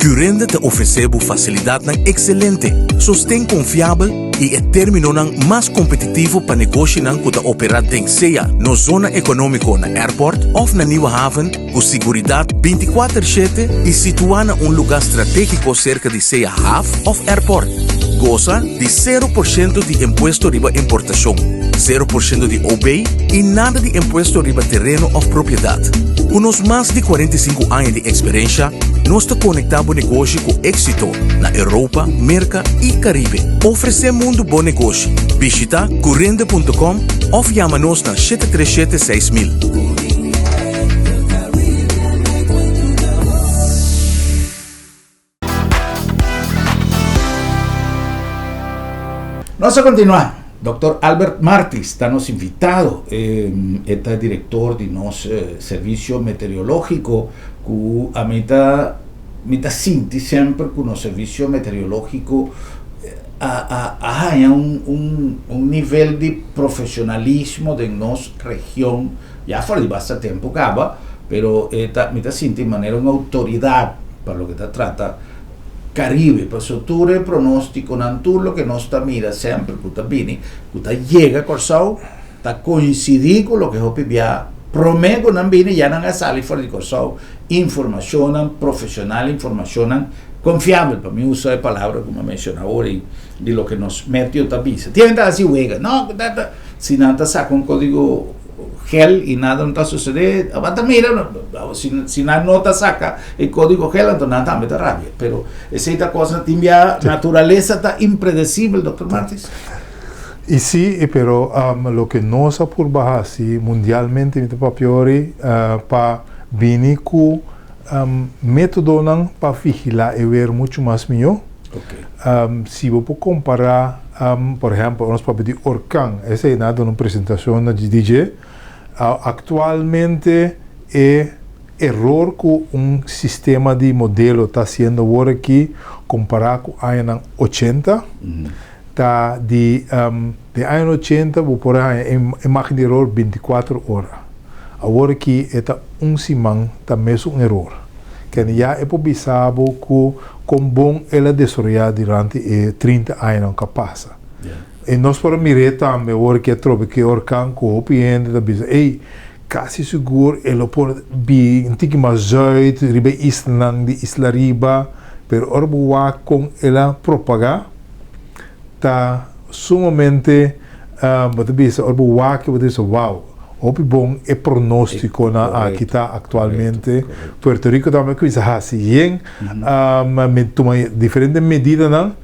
Curinde ta ofresé bo fasilidatnan ekselente, sosten konfiabel i e términonan mas kompetitivo pa negoshinan ku ta operá den sea nos zona ekonómiko na Airport òf na Nieuwe Haven ku siguridat bintikuater shete i situá na un lugá stratégiko serka di sea haf òf airport. Gosa di sero por shento di impuesto riba importashon, sero por shento di OB i nada di impuesto riba tereno òf propiedat. Ku nos mas di 45 aña di eksperensha, nos ta konektá bo negoshi ku éksito na Europa, Merka i Karibe. Ofresé mundu bo negoshi. Bishita currende punto com òf yama nos na 737 6000. Nos a continua. Dòkter Albert Martis ta nos invitado. E ta director di nos servicio meteorologico cu a mi ta mi ta sinti semper cu nos servicio meteorologico a a a haña un un un nivel di profesionalismo den nos region ya for di basta tempo caba pero e ta mi ta sinti manera un autoridad pa loke ta trata. Caribe, paso tur e pronóstikonan, tur loke nos ta mira semper ku ta bini, ku ta yega Kòrsou, ta koinsidí ku loke hopi bia promé ku nan bini ya nan a sali for di Kòrsou, informashonnan profeshonal, informashonnan konfiabel, pa mi usa e palabra ku mi a menshoná awor ei, di loke nos meteo ta bisa. Tin hende ta hasi wega, no, ku ta ta, si nan ta saka un kódigo gel i nada no ta susedé, tabata ta mira, si si nan no ta saka e kódigo gel anto nan tambe ta rabia. Pero esei ta kosnan tin bia naturalesa ta impredesibel, Dòkter Martis. I si, pero loke nos a purba hasi mundialmente mi ta papia ori pa bini ku métodonan pa vigilá e wer muchu mas mihó. Si bo por kompará, por ehèmpel, ora nos papia di orkan, esei nan a duna un presentashon na GDG. Aktualmente e eror ku un sistema di modelo ta hasiendo awor aki kompará ku añanan ochenta, ta di den añanan ochenta bo por a haña e margen di eror bintikuater ora. Awor aki e ta un siman ta mesun eror. Kende ya e por bisa bo ku kon bon el a desaroyá durante e trinta añanan ku a pasa. I nos por a mir'é tambe awor ki atrobe ku e orkan ku hopi hende ta bisa, ey, kasi sigur e lo por bi un tiki mas zùit riba e islanan di Isla Riba, pero ora bo wak kon el a propagá ta sumamente bo ta bisa ora bo wak bo ta bisa wow hopi bon e pronóstikonan aki ta aktualmente. Puerto Rico tambe a kuminsá hasi yen tuma diferente medidanan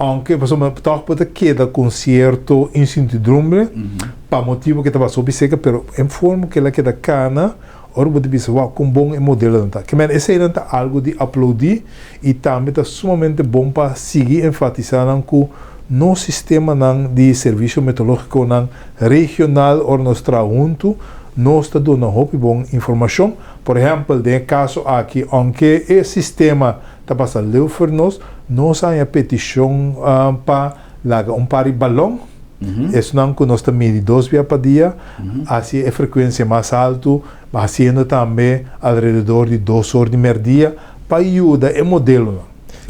aunke pasobra tòg bo ta keda ku un sierto incertidumbre pa motibu ke ta basa hopi seka pero en forma ku el a keda kana ora bo ta bisa wow kon bon e modelonan ta. Ke men eseinan ta algu di aplaudí i tambe ta sumamente bon pa sigui enfatisá nan ku nos sistemanan di servisio meteorológikonan regional ora nos traha huntu nos ta duna hopi bon informashon. Por ehèmpel den e kaso aki aunke e sistema ta pasa leu for nos, nos a haña petishon pa laga un par di balòn, esnan ku nos ta midi dos bia pa dia, hasi e frekuensia mas haltu, hasiendo tambe alrededor di dos or di mèrdia, pa yuda e modelonan.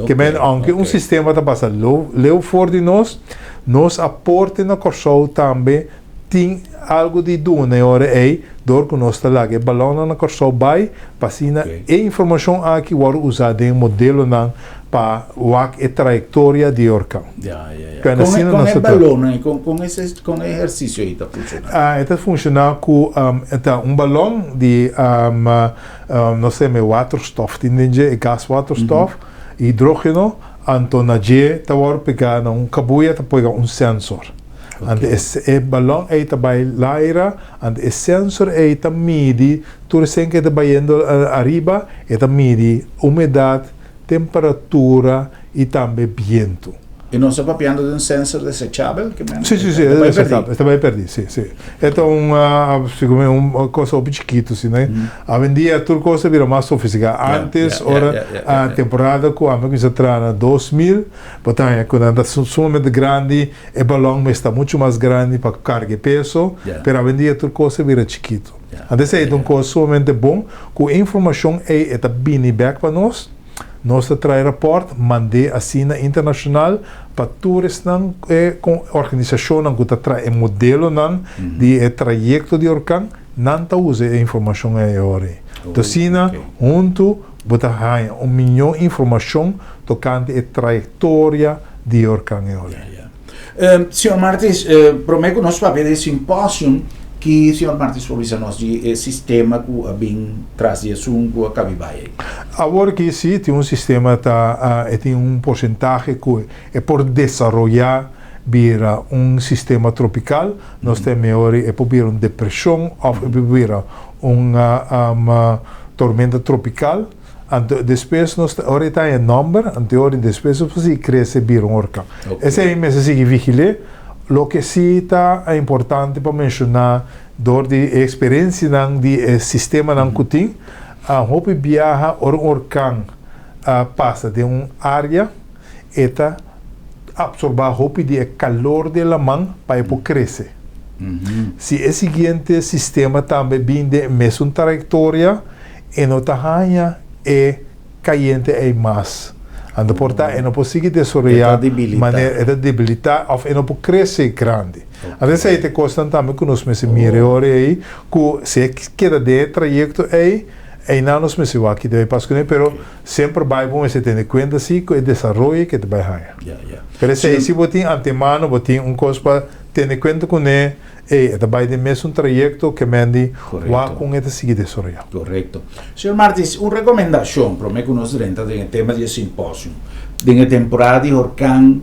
Ke men, ounke un sistema ta pasa leu for di nos, nos aporte na Kòrsou tambe Tin algu di duna e ora ei dor ku nos ta laga e balònnan na Kòrsou bai pa asina e informashon aki wòrdu usá den e modelonan pa wak e trayektoria di e orkan. Ya, ya, ya. Kon e, kon e balònnan ei, kon, kon ese, kon e ehersisio ei ta funshoná? E ta funshoná ku e ta un balòn di nos ta yama e waterstof tin den dje, e gas waterstof, hidrógeno, anto na dje ta wòrdu pegá na un kabuya ta pega un sensor. Anto e balon ei ta bai laira, anto e sensor ei ta midi tur esei ke ta bayendo ariba, e ta midi humedat, temperatura i tambe bientu. I nos ta papiando di un sensor desechabel? Ke men Si, si, si, e ta desechabel, e ta bai perdi, si, si. E ta un, segun mi, un cosa hopi chikitu si, ne? Awendia tur cos a bira mas sofisticá. Antes, ora temporada ku ami a kuminsá traha na 2000, Bo ta haña ku nan ta sumamente grandi, e balòn mes ta muchu mas grandi pa karga e peso, pero awendia tur kos a bira chikitu. Anto esei ta un kos sumamente bon, ku e informashon ei e ta bini bèk pa nos, nos ta traha e rapòrt, mand'é asina internashonal pa tur esnan e organisashonnan ku ta traha e modelonan di e trayekto di orkan, nan ta usa e informashon ei e ora ei. Anto asina huntu Bo ta haña un miñó informashon tokante e trayektoria di e orkan Eolia. Ya, ya. Señor Martis, promé ku nos papia di e simposium, ki señor Martis por bisa nos di e sistema ku a bin tras di esun ku a kabi bai ei? Awor ki si tin un sistema ta e tin un porsentahe ku e por desaroyá bira un sistema tropikal, nos ta e mehor e por bira un depreshon òf e por bira un tormenta tropical, anto despues nos ta, ora e ta haña nomber, anto e ora despues nos por sigui crece bira un orkan. Esei mester sigui vigil'é. Loke si ta importante pa menciona dor di e experiencianan di e sistemanan cu tin, hopi biaha ora un orkan pasa den un area, e ta absorbá hopi di e kalor di e laman pa e por krese. Si e siguiente sistema tambe bin den e mesun trayektoria, e no ta haña e kayente ei mas. Anto por ta e no por sigui desaroyá E ta debilitá. manera e ta debilitá òf e no por krese grandi. Anto esei ta e kosnan tambe ku nos mester mira e ora ei ku si e keda den e trayekto ei, einan nos mester wak kiko ta bai pasa kuné, pero semper bai bo mester tene kuenta si ku e desaroyo ke ta bai haña. Pero esei si bo tin antemano bo tin un kos pa tene kuenta kuné, ei e ta bai den mesun trayekto ke men di wak kon e ta sigui desaroyá. Korekto. Señor Martis, un rekomendashon promé ku nos drenta den e tema di e simposium. Den e temporada di horkan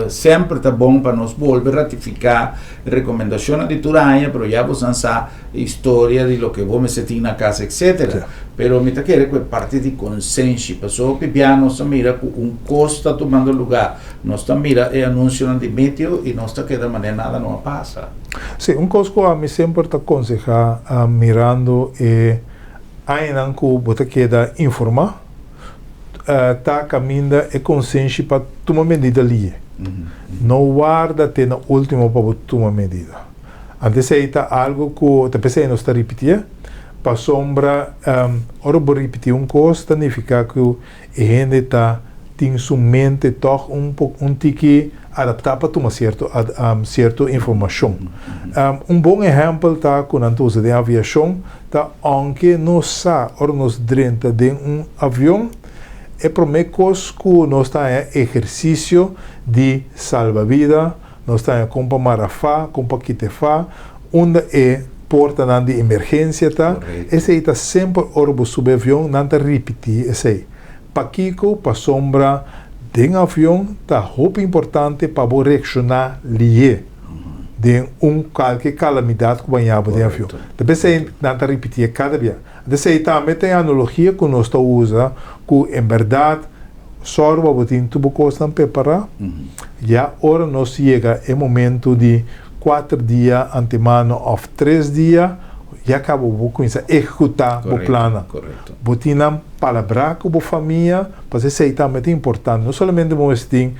semper ta bon pa nos bolbe ratifiká rekomendashonnan di tur aña, pero ya bosan sa e historia di loke bo mester tin na kas etcetera. Pero mi ta kere ku e parti di konsenshi, pasobra hopi bia nos ta mira ku un kos ta tumando lugá, nos ta mira e anunsionan di meteo i nos ta keda manera nada no a pasa. Sí, un kos ku ami semper ta konsehá mirando e añanan ku bo ta keda informá, ta kaminda e konsenshi pa tuma medida lihe. No warda te na último pa bo tuma medida. Anto esei ta algu ku ta p'esei nos ta ripitié, pasobra ora bo ripití un kos ta nifiká ku e hende ta tin su mente tòg un un tiki adaptá pa tuma sierto sierto informashon. Un bon ehèmpel ta ku nan ta usa den aviashon Ta aunke nos sa ora nos drenta den un avion, e promé kos ku nos ta haña ehersisio di salba bida, nos ta haña kon pa mara fa, kon pa kita e fa, unda e portanan di emergensia ta, esei ta semper ora bo subi avion nan ta ripití esei. Pakiko? Pasobra den avion ta hopi importante pa bo reakshoná lié. Den un kalke kalamidat ku baña bo den avion. Ta p'esei nan ta ripitié kada bia. Esei tambe ta e analogia ku nos ta usa ku en bèrdat sòru pa bo tin tur bo kosnan prepará ya ora nos yega e momentu di kuater dia antemano òf tres dia ya kaba bo kuminsá ehekutá bo plannan. Bo tin nan palabrá ku bo famia pasobra esei tambe ta importante. No solamente bo mester tin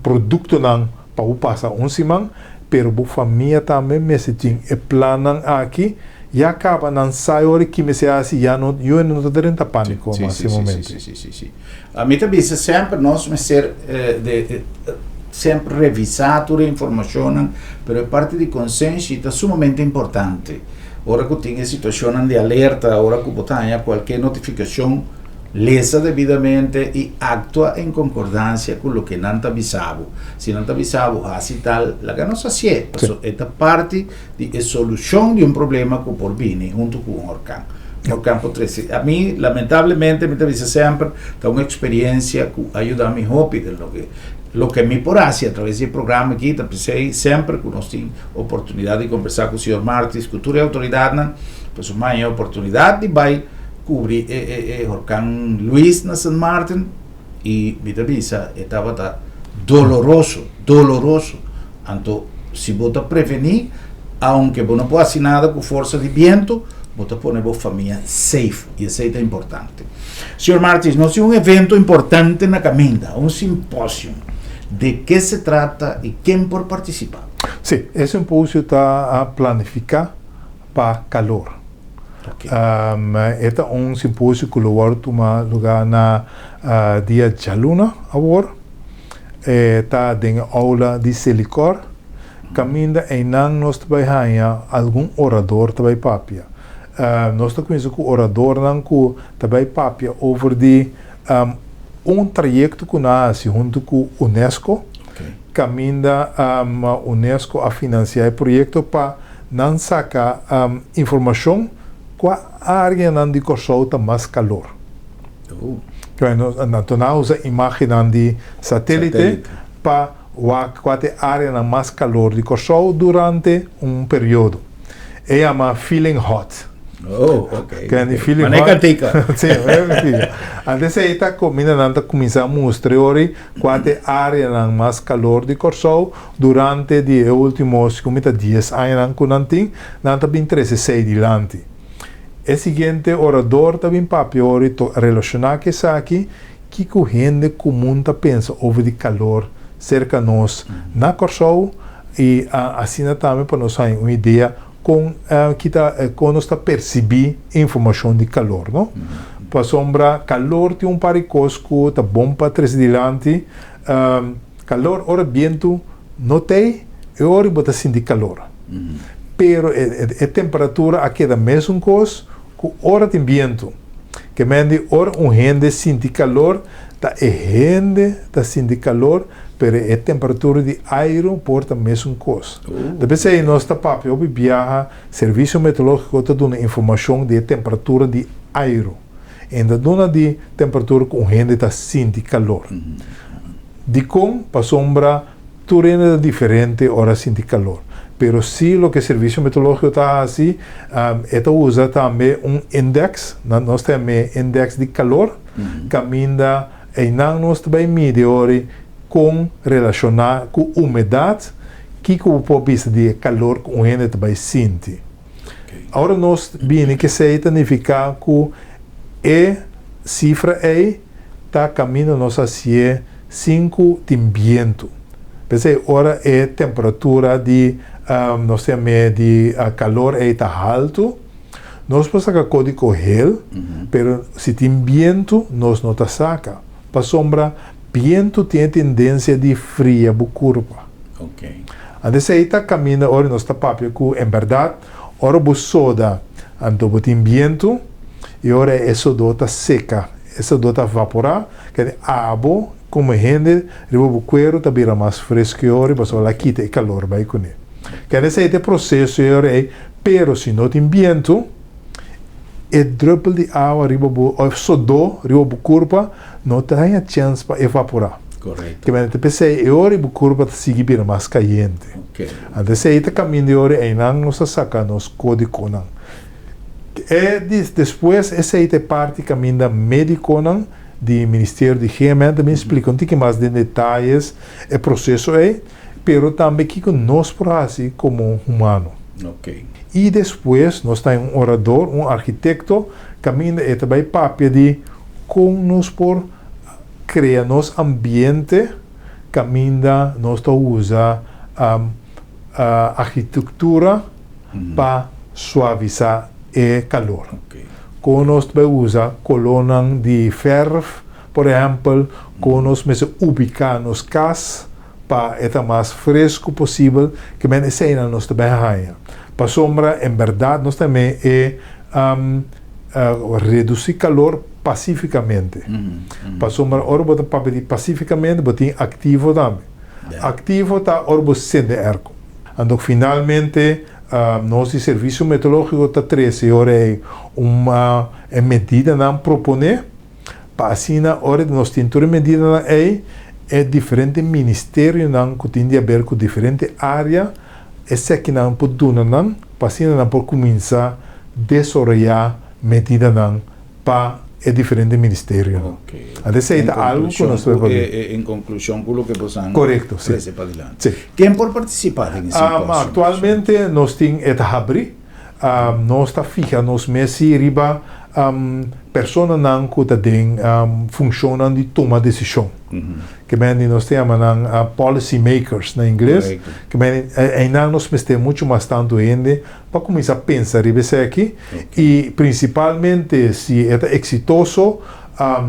produktonan. Pa bo pasa un siman, pero bo famia tambe mester tin e plannan aki, ya caba nan sa e ora ki mester haci, ya no, yu no ta drenta panico mas e momento. Si, si, si, si. Mi ta bisa semper nos mester de semper revisa tur e informacionnan, pero e parti di consenshi ta sumamente importante. Ora cu tin e situacionnan di alerta, ora cu bo ta haña cualkier notificacion, Lesa debidamente i aktua en konkordansia ku loke nan ta bisa bo. Si nan ta bisa bo hasi tal, laga nos hasié, pasobra e ta parti di e solushon di un problema ku por bini huntu ku un orkan. Un orkan por trese. Ami, lamentablemente, mi ta bisa semper, ta un eksperiensia ku a yuda mi hopi den loke loke mi por hasi atraves di e programa aki. Ta p'esei semper ku nos tin oportunidat di kombersá ku señor Martis, ku tur e outoridatnan, pasobra mi haña e oportunidat di bai Cubri e e e horcan Luis na Sint Maarten y mi ta bisa e tabata doloroso, doloroso. Anto si bo ta preveni, aunke bo no por haci nada cu forsa di biento, bo ta pone bo famia safe y esey ta importante. Señor Martis, nos tin un evento importante na caminda, un simposium. De ke se trata y ken por participa? Sí, e simposio ta planifica pa calor. E ta un simposio ku lo wòrdu tuma lugá na dia djaluna awor. E ta den e oula di Selikor. Kaminda einan nos ta bai haña algun orador ta bai papia. Nos ta kuminsá ku oradornan ku ta bai papia over di un trayekto ku nan a hasi huntu ku UNESCO. Kaminda UNESCO a finansiá e proyekto pa Nan saka informashon kua áreanan di Kòrsou ta mas kalor. Anto nan a usa imágennan di satélite pa wak kua ta e áreanan mas kalor di Kòrsou durante un periodo. E yama Feeling Hot. Oh, ok. Kende feeling Mané hot. kantika. Sí, mané kantika. Anto esei ta kominda nan ta kuminsá mustra ori kua ta e áreanan mas kalor di Kòrsou Durante di e ultimo segun mi ta dies añanan ku nan tin, nan ta bin trese esei dilanti. E siguiente orador ta bin papia ori to relashoná ku esaki, kiko hende komun ta pensa over di kalor serka nos na Kòrsou i asina tambe pa nos haña un idea kon kita kon nos ta persibí informashon di kalor no. Pasobra kalor tin un par di kos ku ta bon pa trese dilanti. Kalor ora bientu no t'ei, e ora bo ta sinti kalor. Pero e temperatura a keda mesun kos ku ora tin bientu. Ke men di ora un hende sinti kalor, ta e hende ta sinti kalor, pero e temperatura di airu por ta mesun kos. Ta p'esei nos ta papia hopi biaha, Servisio Meteorológiko ta duna informashon di e temperatura di airu. E ta duna di temperatura ku un hende ta sinti kalor. Dikon? Pasobra tur hende ta diferente ora sinti kalor. Pero si loke Servisio Meteorológiko ta hasi, e ta usa tambe un indeks, nos ta yam'é indeks di kalor, kaminda einan nos ta bai midi ora kon relashoná ku humedat, kiko bo por bisa di e kalor ku un hende ta bai sinti. Ora nos bini ku esei ta nifiká ku e sifra ei ta kaminda nos hasié sin ku tin bientu. P'esei ora e temperatura di nos ta yam'é di kalor ei ta haltu, nos por saka kódigo hel, pero si tin bientu nos no ta saka, pasobra bientu tin e tendensia di fria bo kurpa. Anto esei ta kaminda ora nos ta papia ku en bèrdat ora bo soda anto bo tin bientu i ora e sodó ta seka, e sodó ta vaporá, kende abo komo hende riba bo kueru ta bira mas fresku e ora pasobra el a kita e kalor bai kuné. Kende esei ta e proseso e ora ei, pero si no tin bientu e drùpel di awa riba bo òf sodó riba bo kurpa no ta haña chèns pa evaporá. Korekto. Ke manera ta p'esei e ora i bo kurpa ta sigui bira mas kayente. Oke. Anto esei ta kaminda e ora einan nos ta saka nos kódikonan. E di despues esei ta e parti kaminda médikonan di Ministerio di GMN ta bin splika un tiki mas den detayes e proseso ei, pero tambe kiko nos por hasi komo humano. Oke. I despues nos ta haña un orador, un arkitekto, kaminda e ta bai papia di kon nos por krea nos ambiente kaminda nos ta usa arkitektura pa suavisá e kalor. Kon nos ta bai usa kolónan di fèrf, por ehèmpel, kon nos mester ubiká nos kas pa e ta mas fresku posibel, ke men eseinan nos ta bai haña. Pasobra en bèrdat nos ta mei e redusí kalor pasifikamente. Pasobra ora bo ta papia di pasifikamente bo tin aktivo tambe. Aktivo ta ora bo sende airco. Anto finalmente nos di Servisio Meteorológiko ta trese ora ei un e medidanan proponé pa asina ora di nos tin tur e medidanan ei e diferente ministerionan ku tin di haber ku diferente área esekinan por duna nan pa asina nan por kuminsá desaroyá medidanan pa e diferente ministerionan. Anto esei ta algu ku nos por papia. En konklushon ku loke boso a Korekto, si. trese padilanti. Si. Ken por partisipá den e simposio? Aktualmente nos tin e ta habrí. Nos ta fiha nos mes si riba personanan ku ta den funshonnan di tuma desishon. Ke men di nos ta yama nan policy makers na ingles. Ke men einan nos mester muchu mas tantu hende pa kuminsá pensa riba esaki i prinsipalmente si e ta eksitoso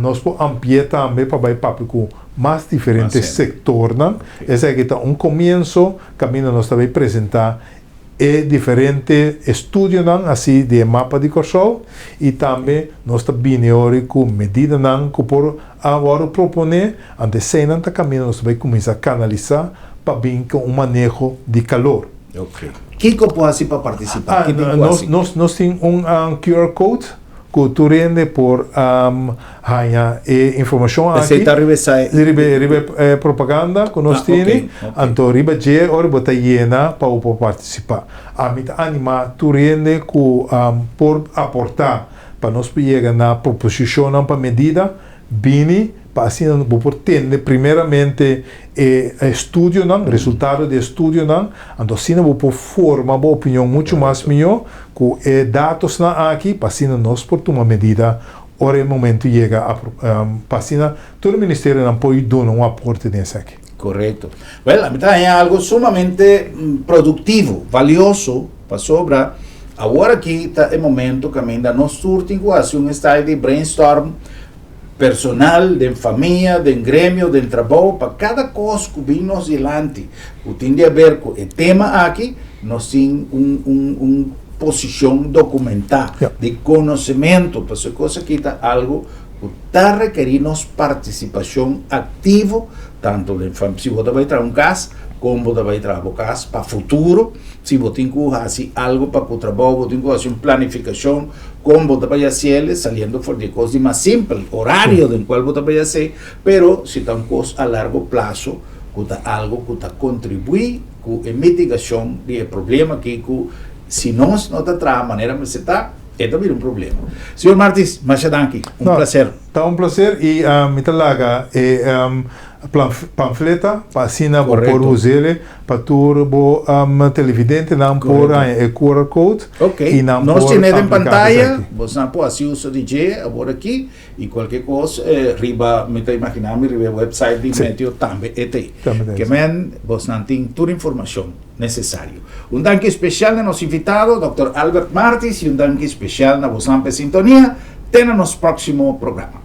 nos por ampli'é tambe pa bai papia ku mas diferente sektornan. Esaki ta un komienso kaminda nos ta bai presentá e diferente estudionan hasi di e mapa di Kòrsou i tambe nos ta bini ora ku medidanan ku por a wòrdu proponé, anto eseinan ta kaminda nos ta bai kuminsá kanalisá pa bin ku un maneho di kalor. Ok. Kiko por hasi pa partisipá? Ki tin ku hasi? Nos tin un QR code ku tur hende por haña e informashon aki. Esei ta riba esai? Riba riba e propaganda ku nos tene. Anto riba dje ora bo ta yena pa bo por partisipá. Ami ta animá tur hende ku por aportá pa nos por yega na proposishonnan pa medida. Bini pa asina bo por tende primeramente e estudionan, resultado di e estudionan, anto asina bo por forma bo opinion muchu mas mihó ku e datosnan aki pa asina nos por tuma medida ora e momento yega pa asina tur e ministerionan por duna un aporte den esaki. Korekto. Wèl, ami ta haña algu sumamente produktivo, valioso, pasobra. Awor aki ta e momento kaminda nos tur tin ku hasi un style di brainstorm personal, den famia, den gremio, den trabou, pa kada kos ku bin nos dilanti ku tin di haber ku e tema aki, nos tin un un un posishon dokumentá di konosementu, pasobra e kos aki ta algu ku ta rekerí nos partisipashon aktivo, tantu den fam, si bo ta bai traha un kas, kon bo ta bai traha bo kas pa futuro, si bo tin ku hasi algu pa ku trabou, bo tin ku hasi un planifikashon kon bo ta bai hasi el, saliendo for di e kos di mas simpel, orario den kual bo ta bai hasi, pero si ta un kos a largo plaso ku ta algu ku ta kontribuí ku e mitigashon di e problema aki ku si nos no ta traha manera mester ta, E ta bira un problema. Señor Martis, masha danki. Un No, placer. ta un placer y mi ta laga e pamfleta pa asina bo por Correcto. usele pa tur bo televidentenan por Correcto. haña e QR code Ok, y nan nos por tene den aplica pantaya, esaki. bosnan por haci uso di dje awor aki y cualkier cos riba, mi ta imagina mi riba e website di Sí. Meteo tambe e ta ey. Tambe ta ey, Ke sí. men bosnan tin tur informacion. necesario. Un danki special na nos invitado, Dòkter Albert Martis, y un danki special na bosan p'e sintonia. Te na nos proximo programa.